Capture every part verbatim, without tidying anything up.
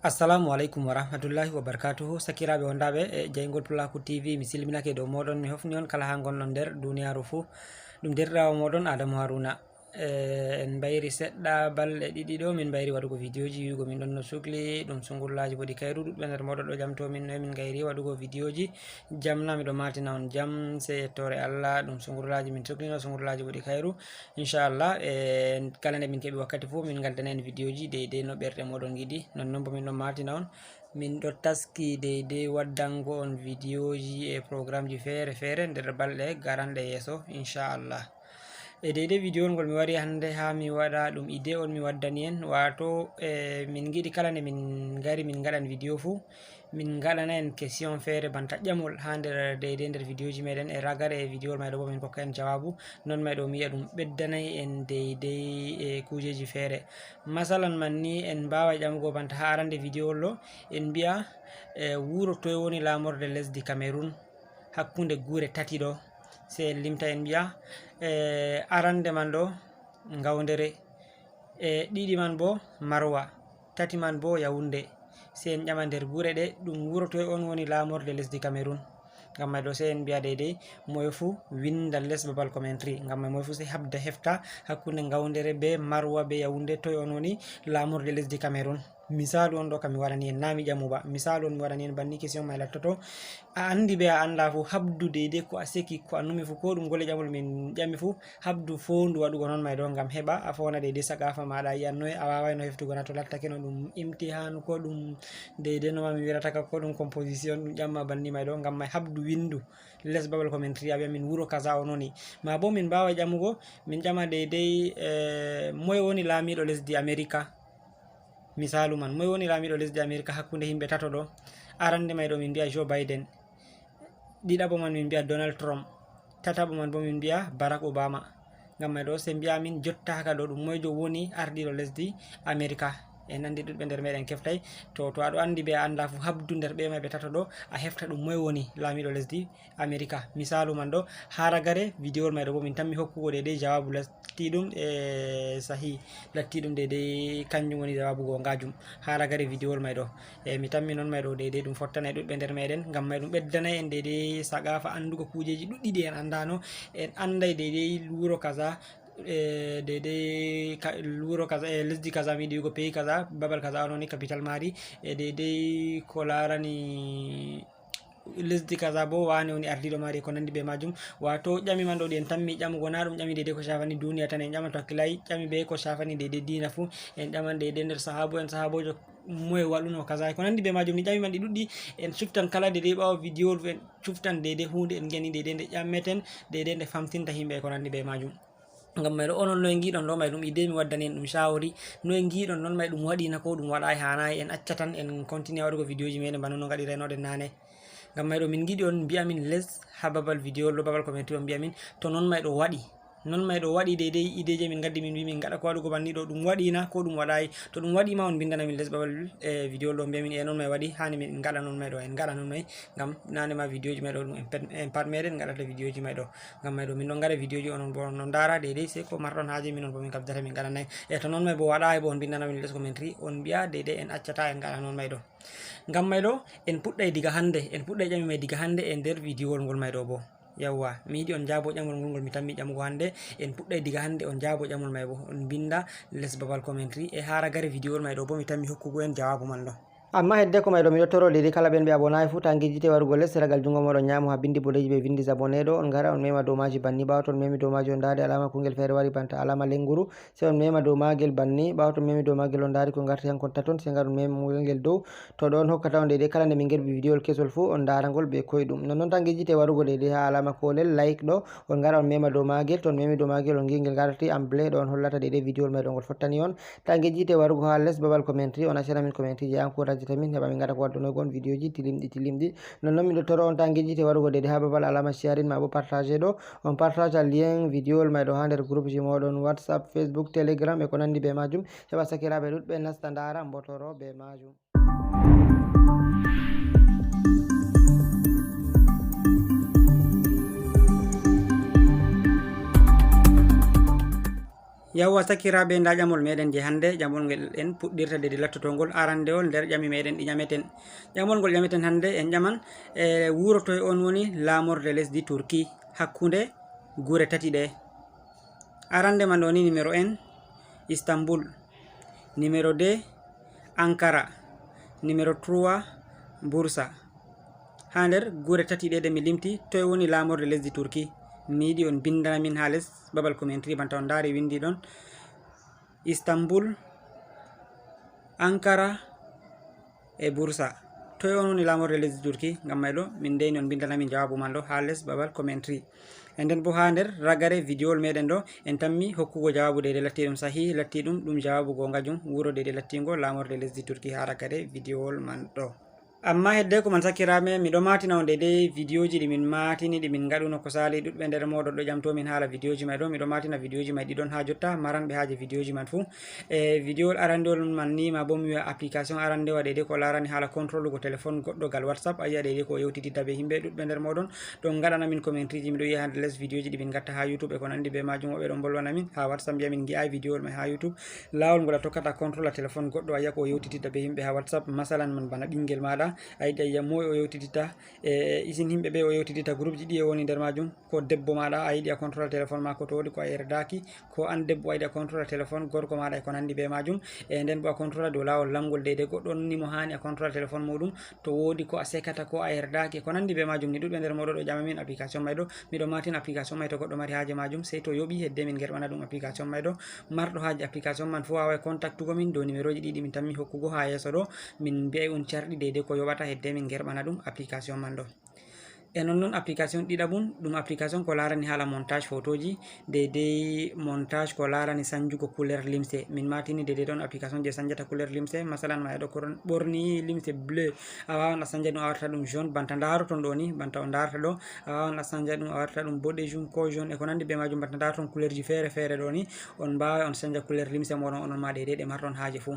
Assalamu aleykum wa rahmatullahi wa barakatuhu. Sakiraaɓe wondaaɓe e jeyngol Pulaaku T V, mi silminake dow mooɗon, mi hofni on kala haa ngonɗon nder duniyaaru fuu. Ɗum deerɗiraawo mooɗon Adamu Haruna. E, en mbayri seɗɗa balɗe ɗiɗi ɗo, min mbayri waɗugo vidiyooji, wi'ugo min ɗon no sukli, ɗum sungurullaaji mboɗi kayru. Ɗuɗɓe nder mooɗon ɗo jamto min, no min ngayri waɗugo vidiyooji. Jam na miɗo maatina on jam, sey yettoore Allah, ɗum sungurullaaji min suklino, sungurullaaji mboɗi kayru. Inchallah, e, kala nde min keɓi wakkati fuu, min ngaddana en vidiyooji deydey no ɓerɗe mooɗon ngiɗi. Nonnon bo min ɗon maatina on, min ɗo taski deydey waddango on vidiyooji e programji feere feere nder balɗe garanɗe yeeso, inchallah. E deydey vidiyowol ngol mi wari hannde haa mi waɗa ɗum idée on mi waddani en, waato, e, min ngiɗi kala nde min ngari min ngaɗan vidiyo fuu, min ngaɗana en question feere banta ƴamol haa nder deydey nder vidiyooji meɗen, e ragare e vidiyowol may ɗo bo min kokka en jawaabu. Non may ɗo mi yi'a ɗum ɓeddanay en deydey e kuujeeji feere. Masalan man ni en mbaaway ƴamugo banta haa arande vidiyowol ɗo, en mbi'a, e, wuro toy woni laamorde lesdi Cameroun hakkunde gure tati ɗo? Sey en limta en mbi'a, e, arande man ɗo Ngawndere, e, ɗiɗi man bo Marwa, tati man bo Yaoundé. Sey en ƴama nder gure ɗe ɗum wuro toy on woni laamorde lesdi Cameroun. Ngam may ɗo sey en mbi'a deydey moye fuu winda les babal commentary. Ngam may moye fuu sey habda hefta hakkunde Ngawndere be Marwa be Yaoundé toy on woni laamorde lesdi Cameroun. Misaalu on ɗo kam mi waɗani en, naa mi ƴamu ba. Misaalu on mi waɗani en, banni question may lattoto. A anndi be a annda fuu, habdu deydey ko a seki, ko a numi fuu, ko ɗum gole ƴamol min ƴami fuu, habdu foondu waɗugo non may ɗo, ngam heɓa a foona deydey saqaafa maaɗa, a yi'an noye a waawayno heftugo, na to lattake no ɗum imtihaanu, ko ɗum deydey no ma mi wi'rata ka, ko ɗum composition, ɗum ƴamma banni may ɗo, ngam may habdu windu les babal commentary, a wi'a min wuro kaza on woni. Maa bo min mbaaway ƴamugo, min ƴama deydey, eh, moye woni laamiiɗo lesdi Amerika? Misaalu man, moye woni laamiiɗo lesdi Amerika hakkunde yimɓe tato ɗo? Arande may ɗo min mbi'a Joe Biden. Ɗiɗaɓo man min mbi'a Donald Trump. Tataɓo man bo min mbi'a Barack Obama. Ngam may ɗo sey mbi'a min jotta haka ɗo ɗum moyjo woni ardiiɗo lesdi Amerika. En anndi ɗuɗɓe nder meɗen keftay. To, to aɗo anndi be a annda fuu, habdu nder ɓe may ɓe tato ɗo, a hefta ɗum moye woni laamiiɗo lesdi Amerika. Misaalu man ɗo, haa ragare vidiyowol may ɗo bo min tammi hokkugo deydey jawaabu lattiiɗum, e, sahi, lattiiɗum deydey kanjum woni jawaabu goongajum. Haa ragare vidiyowol may ɗo, e, mi tammi non may ɗo deydey ɗum fottanay ɗuɗɓe nder meɗen, ngam may ɗum ɓeddanay en deydey saqaafa anndugo kuujeeji ɗuɗɗi ɗi en anndaano. En annday deydey wuro kaza, e, deydey ka-, wuro kaza, e, lesdi kaza, mi yiɗi wi'ugo pays kaza, babal kaza on woni capital maari, e, deydey ko laarani lesdi kaza bo wane woni ardiiɗo maari, ko nanndi be maajum. Waato ƴami man ɗo ɗi en tammi ƴamugo, na ɗum ƴami deydey ko shaafani duniya tan, en ƴaman to hakkilay, ƴami be ko shaafani deydey diina fuu, en ƴaman deydey nder sahaabu en, sahaabojo moye waɗuno kaza, ko nanndi be maajum. Ni ƴami man ɗi ɗuɗɗi, en cuftan kala deydey ɓaawo vidiyowol fuu, en cuftan deydey huunde en ngeni deydey nde ƴammeten, deydey nde famtinta yimɓe, ko nanndi be maajum. Ngam may ɗo onon noye ngiɗon ɗo may ɗum idée mi waddani en ɗum shawori, noye ngiɗon non may ɗum waɗi na ko ɗum waɗaay haanaay, en acca tan en continue waɗugo vidiyooji meɗen bana no ngaɗiraynoɗen naane. Ngam may ɗo min ngiɗi on mbi'a min les ha babal vidiyowol ɗo babal commentary on mbi'a min to non may ɗo waɗi. Non may ɗo waɗi deydey ideeji min ngaddi min mbi min ngaɗa ko waɗugo banni ɗo ɗum waɗi na ko ɗum waɗaay. To ɗum waɗi ma on mbindana min les babal, eh, vidiyowol ɗo mbi'a min e non may waɗi hani min ngaɗa non may ɗo en ngaɗa non may. Ngam naane ma vidiyooji may ɗo ɗum en pet-, en pat meɗen ngaɗata vidiyooji may ɗo. Ngam may ɗo min ɗon ngaɗa vidiyooji onon bo on ɗon ndaara deydey sey ko marɗon haaje min on bo min kabdata min ngaɗanay. E to non may bo waɗaay bo on mbindana min les commentary on mbi'a deydey en accata en ngaɗa non may ɗo. Ngam may ɗo en puɗɗay diga hannde, en puɗɗay ƴami may diga hannde e nder vidiyowol ngol may ɗo bo. Yawwa, mi yiɗi on njaabo ƴamol ngol ngol mi tammi ƴamugo hannde. En puɗɗay diga hannde on njaabo ƴamol may bo. On mbinda les babal commentary e ha ragare vidiyowol may ɗo bo mi tammi hokkugo en jawaabu man ɗo. Amma heddeko may ɗo miɗo toro deydey kala ɓen ɓe abonaay fuu ta ngejjite warugo les ragal junngo mooɗon nyaamo ha binndi boɗeeji ɓe vinndi s'abonner ɗo. On ngara on mema dow maaji banni. Ɓaawo to on memi dow maaji on ndaara de alaama kungel feere wari banta alaama lennguru. Sey on mema dow maagel banni. Ɓaawo to on memi dow maagel on ndaari ko ngarti hankon taton, sey ngar on mema ngel dow. To ɗon hokkata on deydey kala nde min ngerbi vidiyowol kesol fuu on ndaara ngol bee koyɗum. Nonnon tan ngejjite warugo deydey haa alaama koolel like ɗo, on ngara on mema dow maagel. To on memi dow maagel on ngi ngel ngarti en bleu ɗo on hollata deydey vidiyowol may ɗo ngol fottani on. Ta ngejjite warugo haa les babal commentary on accana min commentary je encourageta min heɓa min ngaɗa ko waddunoygo on vidiyooji tilimɗi tilimɗi. Nonnon miɗo toro on ta ngejjite warugo deydey haa babal alaama sharing maa bo partage ɗo. On partage lien vidiyowol may ɗo haa nder groupe ji mooɗon WhatsApp, Facebook, Telegram e ko nanndi bee maajum. Heɓa sakiraaɓe ɗuɗɓe nasta ndaara mbotoro bee maajum. Yawwa sakiraaɓe, nda ƴamol meɗen je hannde, ƴamol ngel en puɗɗirta deede lattotongol arandewol nder ƴami meɗen ɗi ƴameten. Ƴamol ngol ƴameten hannde, en ƴaman, e wuro toye on woni laamorde lesdi Turki hakkunde gure tati ɗe? Arande man ɗo ni, numéro un, Istanbul, numéro deux, Ankara, numéro trois, Bursa. Ha nder gure tati ɗe ɗe mi limti, toye woni laamorde lesdi Turki? Mi yiɗi on bindana min ha les babal commentary, banta on ndaari windi ɗon, Istanbul, Ankara e Bursa. Toye on woni laamorde lesdi Turki? Ngam may ɗo min deyni on bindana min jawaabu man ɗo ha les babal commentary. E nden bo ha nder ragare vidéowol meɗen ɗo, en tammi hokkugo jawaabu deede lattiɗum sahihi, lattiɗum ɗum jawaabu gongajum, wuro deede lattingo laamorde lesdi Turki ha ragare vidéowol man ɗo. Amma hedde ko man sakiraaɓe, miɗo matina on deede vidéoji ɗi min matini, ɗi min ngaɗuno ko sali. Ɗuɗɓe nder moɗon ɗo ƴamto min haala vidéoji may ɗo. Miɗo matina vidéoji may ɗi ɗon ha jotta, maranɓe haaje vidéoji man fu. E vidéowol arandewol man ni, ma bo mi wi'a application arandewa deede ko larani haala controlugo téléphone goɗɗo gal WhatsApp, a yi'a deede ko o yewtititta be himɓe. Ɗuɗɓe nder moɗon ɗon ngaɗana min commentaryji, miɗo yi'a ha les vidéoji ɗi min ngatta ha YouTube e ko nandi be majum. Woɓɓe ɗon bolwana min ha WhatsApp, mbi'a min ngi'aay vidéowol may ha YouTube. Laawol ngol a tokkata contrôle téléphone goɗɗo, a yi'a ko o yewtititta be himɓe ha WhatsApp. Masalan man bana ɓingel maɗa, a yiɗi a yi'a moy o yewtititta, e isin himɓe ɓe o yewtititta, groupji ɗi e woni nder majum. Ko debbo maɗa, a yiɗi a contrôle téléphone mako to woodi ko a yerdaaki, ko an debbo a yiɗi a contrôle téléphone gorko maɗa e ko nandi be majum. E nden bo a contrôle dow laawol lamgol deede goɗɗo on ni mo hani a contrôle téléphone muɗum, to woodi ko a sekata ko a yerdaaki e ko nandi be majum. Ni ɗuɗɓe nder moɗon ɗo ƴama min application may ɗo. Miɗo matina application may to goɗɗo mari haaje majum, sey to yoɓi hedde min gerɓana ɗum application may ɗo. Marɗo haaje application man fu waway contactugo min dow numéroji ɗi ɗi min tammi hokkugo ha yeeso ɗo. Min mbi'ay on carɗi deede ko yoɓata hedde min gerɓana ɗum application man ɗo. E non non application ɗiɗaɓum, ɗum application ko larani haala montage photoji, deydey montage ko larani sanjugo couleur limse. Min matini deydey ɗon application je sanjata couleur limse. Masalan ma eɗo koron-, ɓorni limse bleu, a wawan a sanja ɗum a warta ɗum jaune, banta ndaroton ɗo ni, banta on darata ɗo, a wawan a sanja ɗum a warta ɗum boɗejum ko jaune e ko nandi be majum, banta ndaroton couleur ji fere fere ɗo ni. On mbaway on sanja couleur limse moɗon onon ma deydey ɗe marɗon haaje fu.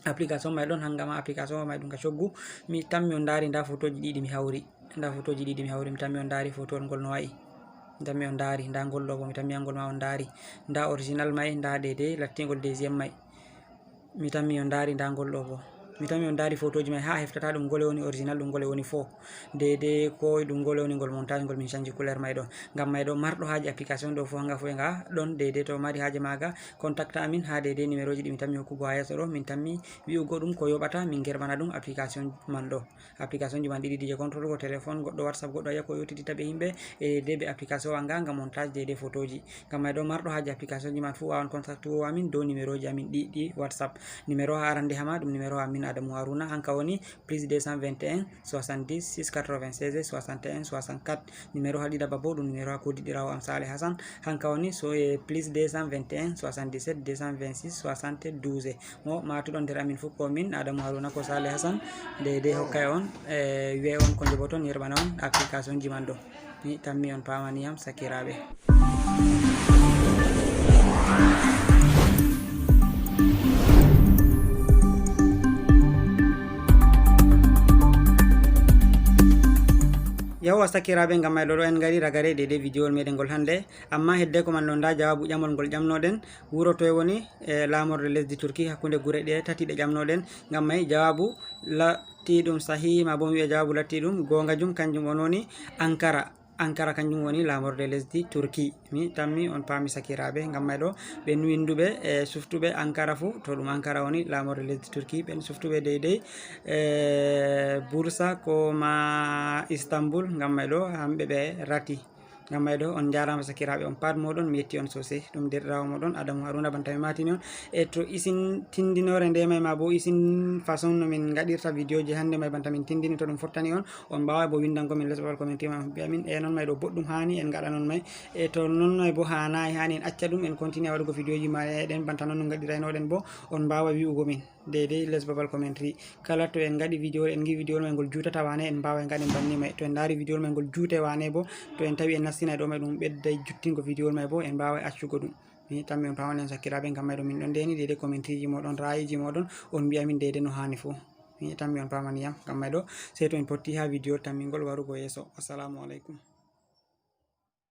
Application may ɗon hanga ma, application may ɗum ka coggu. Mi tammi on ndaari nda photoji ɗiɗi mi hawri. Nda photoji ɗiɗi mi hawri, mi tammi on ndaari photowol ngol no wa'i. Mi tammi on ndaari, nda ngol ɗo bo, mi tammi angol ma on ndaari. Nda original may, nda deydey lattingol deuxième may. Mi tammi on ndaari, nda ngol ɗo bo. Mi tammi on ndaari photoji may, ha a heftata ɗum ngole woni original, ɗum ngole woni faux. Deydey ko ɗum ngole woni ngol montage ngol min change couleur may ɗo. Ngam may ɗo marɗo haaje application ɗo fu hanga fu e nga ɗon deydey to mari haaje maga, contacta amin ha deydey numéroji ɗi mi tammi hokkugo ha yeeso ɗo. Min tammi wi'ugo ɗum ko yoɓata min gerɓana ɗum application man ɗo. Application ji man ɗiɗi je contrôle go téléphone, goɗɗo WhatsApp, goɗɗo a yi'a ko yewtititta be himɓe, e deydey be application wa nga nga montage deydey photoji. Ngam may ɗo marɗo haaje application ji man fu wawan contactugo amin dow numéroji amin ɗi, ɗi WhatsApp. Numéro ha arande hama ɗum numéro amin Adamu Haruna, hanka woni plus deux cent vingt et un, soixante-dix, six quatre-vingt-seize, soixante et un, soixante-quatre. Numéro ha ɗiɗaɓa bo ɗum numéro ha kuudiɗɗiraawo am Saleh Hassan. Hanka woni so e plus deux cent vingt et un, soixante-dix-sept, deux cent vingt-six, soixante, douze. Mo matuɗon nder amin fu ko min Adamu Haruna ko Saleh Hassan. Deydey hokkay on, e, wi'ay on ko njoɓoton, yerɓana on application ji man ɗo. Mi tammi on pamaniyam sakiraaɓe. Yawwa sakiraaɓe, ngam may ɗo ɗo en ngari ragare deydey vidéowol meɗen ngol hannde. Amma hedde ko man ɗo, nda jawaabu ƴamol ngol ƴamnoɗen, wuro toye woni e laamorde lesdi Turki hakkunde gure ɗe tati ɗe ƴamnoɗen. Ngam may jawaabu lattiɗum sahihi, ma bo mi wi'a jawaabu lattiɗum gongajum, kanjum on woni Ankara. Ankara kanjum woni laamorde lesdi Turki. Mi tammi on paami sakiraaɓe, ngam may ɗo ɓen winduɓe e suftuɓe Ankara fu, to ɗum Ankara woni laamorde lesdi Turki, ɓen suftuɓe deydey e Bursa ko ma Istanbul, ngam may ɗo hamɓe ɓe rati. Ngam may ɗo on njaaraama sakiraaɓe on pat moɗon, mi yetti on sosai. Ɗum deerɗiraawo moɗon Adamu Haruna, banta mi matini on. E to isin tindinore nde may ma bo isin façon no min ngaɗirta vidéoji hannde may, banta min tindini, to ɗum fottani on, on mbaaway bo windango min les babal commentaire ma, on mbi'a min, e non may ɗo boɗɗum hani en ngaɗa non may. E to non may bo hanayi hani en acca ɗum, en continue waɗugo vidéoji meɗen banta non no ngaɗiraynoɗen bo, on mbaaway wi'ugo min deydey les babal commentary. Kala to en ngaɗi vidéo, en ngi vidéo may ngol juutata wane, en mbaaway ngaɗen banni may. To en ndaari vidéo may ngol juute wane bo, to en tawi en nastinay ɗo may ɗum ɓedday juttingo vidéo may bo, en mbaaway accugo ɗum. Mi tammi on pamaniyam sakiraaɓe, ngam may ɗo min ɗon ndeni deydey commentaryji moɗon, ra'ayiji moɗon, on mbi'a min deydey no hani fu. Mi tammi on pamaniyam, ngam may ɗo sey to en potti ha vidéo tammingol warugo yeeso. Assalamu alaikum.